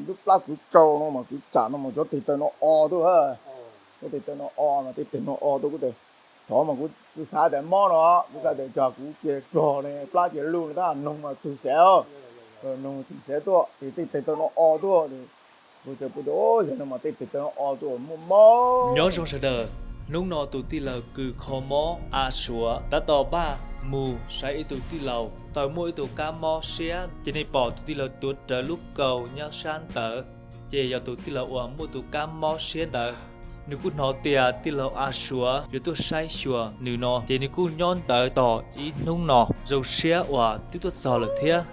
lub plab kuv tsau no mas kuv tsam no mas cov tes taw no o tuaj, cov tes taw no o mas tej tes no o tuaj kuv tias, thov mas kuv tsis xav tias mob no, kuv xav tias cog kuv cia tsuag ne plab cia luj no tab noog mas txug siav, noog txug siav tuaj ces tej tes taw no o tuaj. Kuv tias, yog no mas tej tes taw no o tuaj muaj mob. Nyob zoo sawv daws, hnub no tus tij laug kws kho mob A Suav tab tom npaj mus saib ib tug tij laug tau muaj ib tug kab mob siab, ces nej pom tus tij laug tuav rawv lub kaus nyob sab ntawd, ces yog tus tij laug uas muaj tus kab mob siab ntawd. Nws kuj hnov tias tij laug A Suav yuav tuaj saib xyuas nws no, ces nws kuj nyob ntawd tos ib hnub no zoo siab uas twb tuaj txog lawm thiab.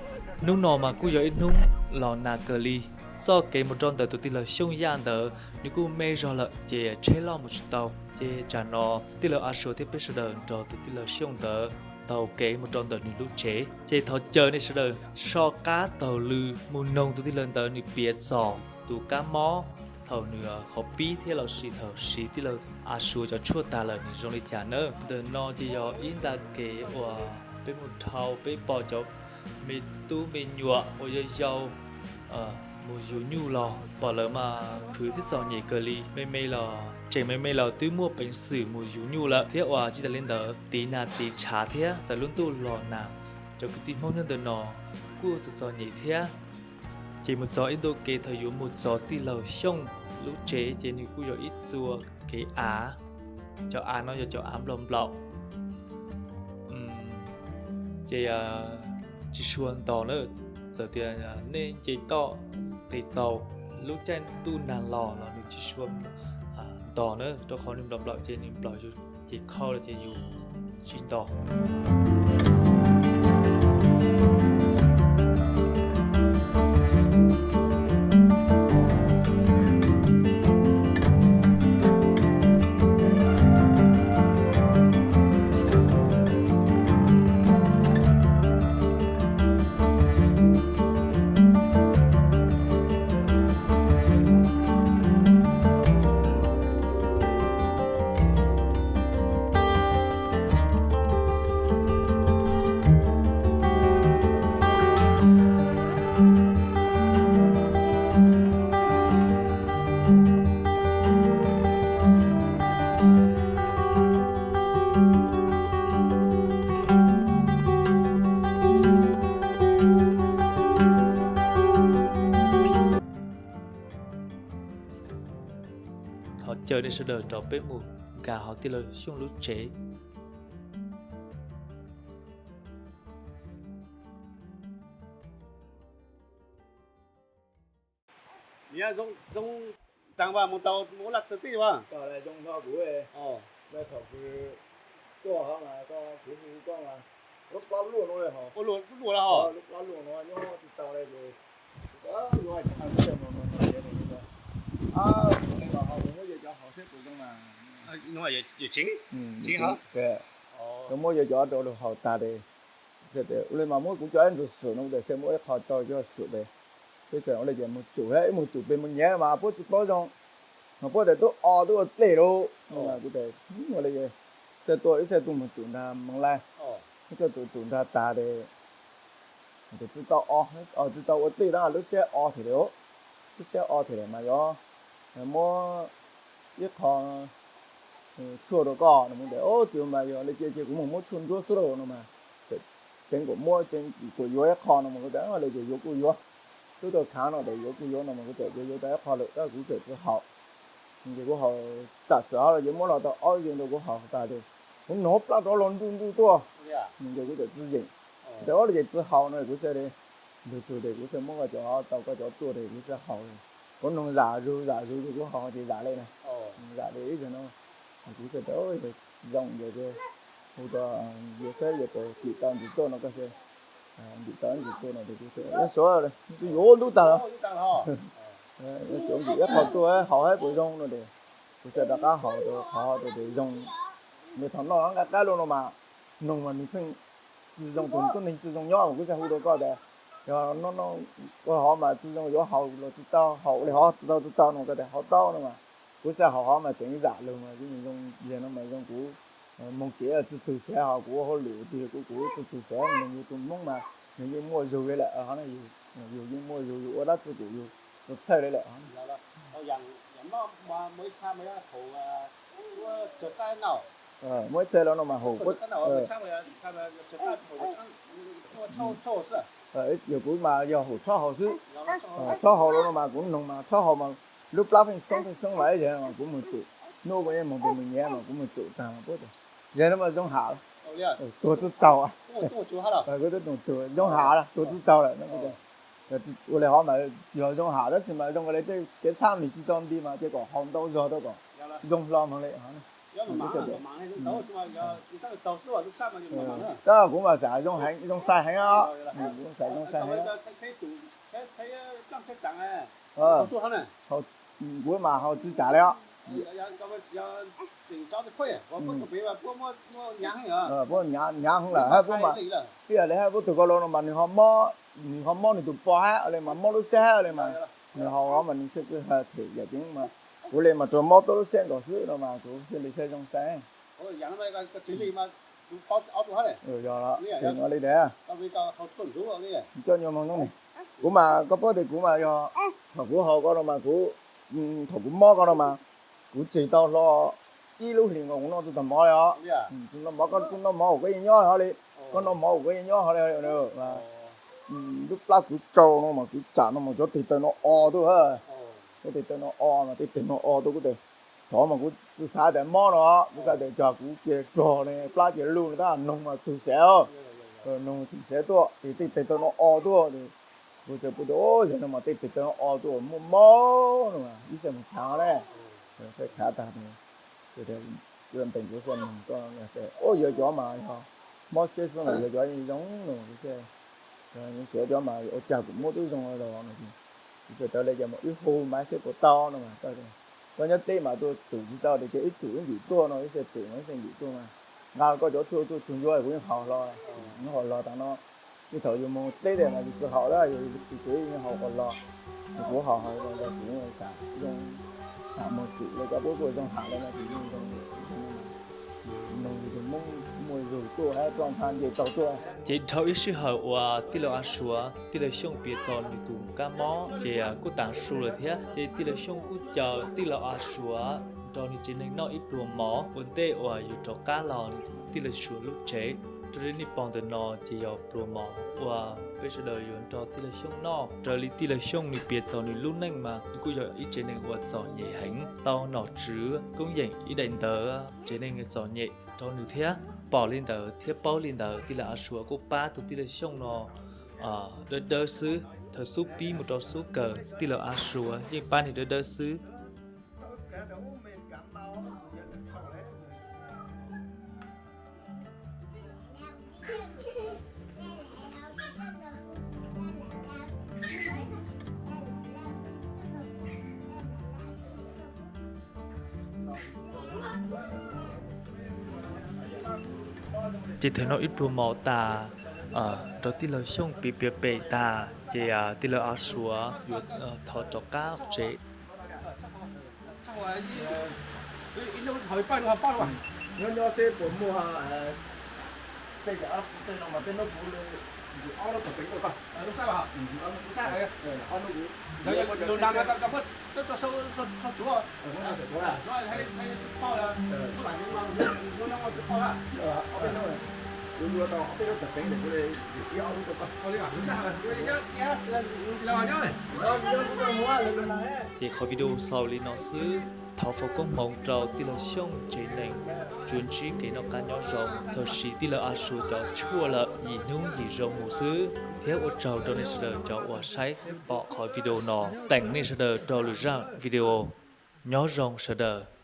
Hnub no mas kuj yog ib hnub los nag kawg li. Txoj kev mus rau ntawm tus tij laug Xyooj Yaj ntawd nws kuj me zog lawm ces tsheb loj mus tsis tau. Ces tsam no tij laug A Suav thiab peb sawv daws nrog tus tij laug Xyooj ntawd taug kev mus rau ntawm nws lub tsev. Ces thov caw nej sawv daws soj qab taug lw mus noog tus tij laug ntawd nws piav txog tus kab mob thaum nws qhov pib thiab los sis thaum siv tij laug A Suav cov tshuaj tas lawm nws zoo li cas nawb. Ntawm no ces yog ib nta kev uas peb mus dhau peb pom cov me tub me nyuam uas yau yau mus yug nyuj los pom lawv mas khwv thiab txom nyem kawg li. Me me los tseem me me los twb muaj peev xwm mus yug nyuj lawm thiab uas tsis tas li ntawd tiv nag tiv tshav thiab txawm lub ntuj los nag, cov kwv tij Hmoob nyob ntawm no kuj txom txom nyem thiab. Ces mus txog ib ntu kev thaum yuav mus txog tij laug Xyooj lub tsev ces nws kuj yog ib txua kev av. Cov av no yog cov av nplaum nplaum, ces tsis sua ntos na. Txawm tias nej nce toj qis taus lub caij ntuj nag los los nws tsis sua ntos na, rau qhov nws nplaum nplaum ces nws nplaum yus ces khau los ces yus tsis ntos. Thov caw nej sawv daws nrog peb mus nkag hauv tij laug Xyooj lub tsev. Zoo, zoo taag vas, moog tau moog ua laj tawg tij vas. Koj zoo nrog kuv, thaum kuv tuaj hov mas koj, kuv hu koj mas lub plab luaj no, lub plab luaj no nyob tsis tau li. Kuv yuav cov haus seb puas zoo mas. Kuv muab yuav cov rau luag haus tag tes, ua li mas muab kuv cov ib ntxwg xwm no kuv tes xeb muab ib qho rau coj xwm tes, peb txawm ua li ces mus tsum thiab, ib mus tsum pem mus nyiav mas puab tsis paub zoo, mas puab tes tub o tub ua dlej lauj. Kuv tes ua li ces xeb tuaj ib xeb tuaj mus tsum nrag Moos Lais, ib xeb tuaj tsum nrag tag tes, tes tsis tau o, tsis tau ua dlej tab lub siab o thiab li, lub siab o thiab li mas yuav muab ib qho tshuaj rau koj no. Kuv tes tsis mas yog li ces ces kuv mus muab tshuaj ntsuab xwb lauj no mas, tseev kuas muab, tseev kuas yuav ib qho no mas kuv tes li ces yuav kuj yuav, tub tau khaav no tes yuav kuj yuav no mas kuv tes yuav yuav tau ib qho lawm tab kuv tseem tsis haus. Ces kuv haus tam sim hov los ces muab los tau ob yees rau kuv haus tag tes, kuv noog plab rov los nruj nruj tuaj, ces kuv tseem tsis yeem. Tes ob li ces tsis haus no kuv xav li, ntug txug tes kuv xav muab koj cov tau koj cov tuaj tes kuv xav haus. Kuv noog zam zug zam zug ces kuv haus ces zam li na, zam li ib zaug no, kuv xav tias zoo ces hu rau yawg saib yawg puas ntim tau ntsis tuaj no koj xav, ntim tau ntsis tuaj no tes kuv xav, suav, kuv yuav ua ntub tag los, suav ntim ib qho tuaj haus saib puas zoo no tes, kuv xav rov qab haus rau qhov tias zoo, nws thaum noj nqaij qab luaj no mas, noog mas nws pheej tsis zoo, tus tub neeg tsis zoo nyob mas kuv xav hu rau koj tias, yog no ua hov mas tsis zoo yuav haus los tsis tau, haus li hov tsis tau tsis tau no koj tias haus tau no mas, kuv xav haus hov mas tseem zam lug mas kuv zoo, yog no mas zoo kuv moog kev tsis txug siav hov, kuv ua hauj lwm tig kuv kuv tsis txug siav, nws yog tus Hmoob mas nws yeej muaj zug li lawm hov, yug yeej muaj zug, yug ua dab tsi kuj yug Txawj txhawj li lawm. Muaj ib txhia los no mas haum, yog kuv mas yog haum tshob haus xwb. Tshob haus los no mas kuv noog mas tshob haus mas lub plab pheej xoob pheej xoob mas ib yam mas kuv mus tsum, hnub kuv yeej mus pem mus nyiav mas kuv mus tsum tag mas kuv tias, yog no mas zoo ham, tuag tsis taus. Kuv twb mus tsum zoo ham, tuag tsis taus lawm no. Ua li hov mas yog zoo ham tab sis mas zoo li tej kev txhab nws tsis tau nti mas ces kom haus ntau zog rau kom zoo hlo moog li. Tab kuv mas xav zoo heev, zoo sai heev os. Kuv xav zoo sai heev. Kuv mas haus tsis tsam li os. Puab nyav heev lawm hab, puab mas ib yam li hab puab tug ko los no mas nws ho mob, nws ho mob nws tus po hab li mas mob lub xab hab li mas nws haus mas nws xwb tsis hab them yam ceev mas kuv li mas tsuas mob tuab lub xab nkaus xwb no mas kuv xwb li xwb zoo sai. Yog, tseem ua li ntawd. Coj nyuag moog nub ne. Kuv mas koj paub tias kuv mas yog thaum kuv haus ko no mas kuv, thaum kuv mob ko no mas kuv tseg tau hlo ib lub hlis nkaus kuv noj tsis tau mov li os. Noj mov, koj noj mov uas koj yeej nyob hov li, koj noj mov uas koj yeej nyob hov li. Lub plab kuv tsau no mas kuv tsam no mas cov tes taw no o tuaj, cov tes taw no o mas tej tes no o tuaj kuv tias, thaum mas kuv tsis xav tias mob no, kuv xav tias cog kuv cia rog ne plab cia lug no tab noog mas txug xav, noog txug xav tuaj ces tej tes taw no o tuaj. Kuv txawm pum tias yog no mas tej tes taw no o tuaj muaj mob no mas ib xav mus khav ne, xav khav tag ntees kuv xav noog koj, o yog cov mas yog mob siab xwb mas yog cov zoo no, suav cov mas ua cas kuv muab tub zoo los no. Kuv txawm tawv li cas mas wb hu mas seb puas tau no mas, koj nyob teb mas tuaj tsum tsis tau tias cia wb tsum wb nkim tuaj no, wb xav tsum no wb xav nkim tuaj mas nqa koj cov tshuaj tuaj tsuag ntsuab kuv yeej haus hlo, yeej haus hlo tas no. Tej thaum yus mus teb tias mas yus tsis haus lawm, yus tsis tsum yeej haus qos hlo. Kuv haus haus kuv xav zoo, tham mus tsum li koj puab kuj zoo ham li no ces yeej zoo. Noog yus tus Hmoob muaj zug tuaj hab roj ntsha nce taug tuaj. Ces dhau ib sij hawm uas tij laug A Suav tij laug Xyooj piav txog nws tus kab mob ces kuj tas su lawm thiab. Ces tij laug Xyooj kuj caw tij laug A Suav nrog nws tsev neeg noj ib pluag mov ua ntej uas yus rov qab los tij laug Suav lub tsev. Raws li nej pom ntawm no ces yog pluag mov uas peb sawv daws yuav nrog tij laug Xyooj noj. Raws li tij laug Xyooj nws piav txog nws lub neej mas nws kuj yog ib tsev neeg uas txom nyem heev, tau nom tswv koob yeem ib daim ntawv tsev neeg txom nyem rau nws thiab. Pom li ntawd thiab paub li ntawd tij laug A Suav kuj pab tus tij laug Xyooj no dawb dawb xwb. Thaum xub pib mus rau xub kawg tij laug A Suav yeej pab nws dawb dawb xwb. Ces thaum no ib pluag mov tas, rau tij laug Xyooj piav piav pem tas ces tij laug A Suav yuav thov rov qab tsev. Nyob nyob seb puas muaj tej, tej no mas tej hnub kuv ntsis ob lub tog peev rau koj. Ces qhov video xaus li no xwb. Thov foom koob hmoov rau tij laug Xyooj tsev neeg tsuas ntsib kev noj qab nyob zoo. Thaum siv tij laug A Suav cov tshuaj lawm yim hnub yim zoo mus xwb. Thiab ua tsaug rau nej sawv daws cov uas saib pom qhov video no. Teem nej sawv daws rau lwm zaj video. Nyob zoo sawv daws.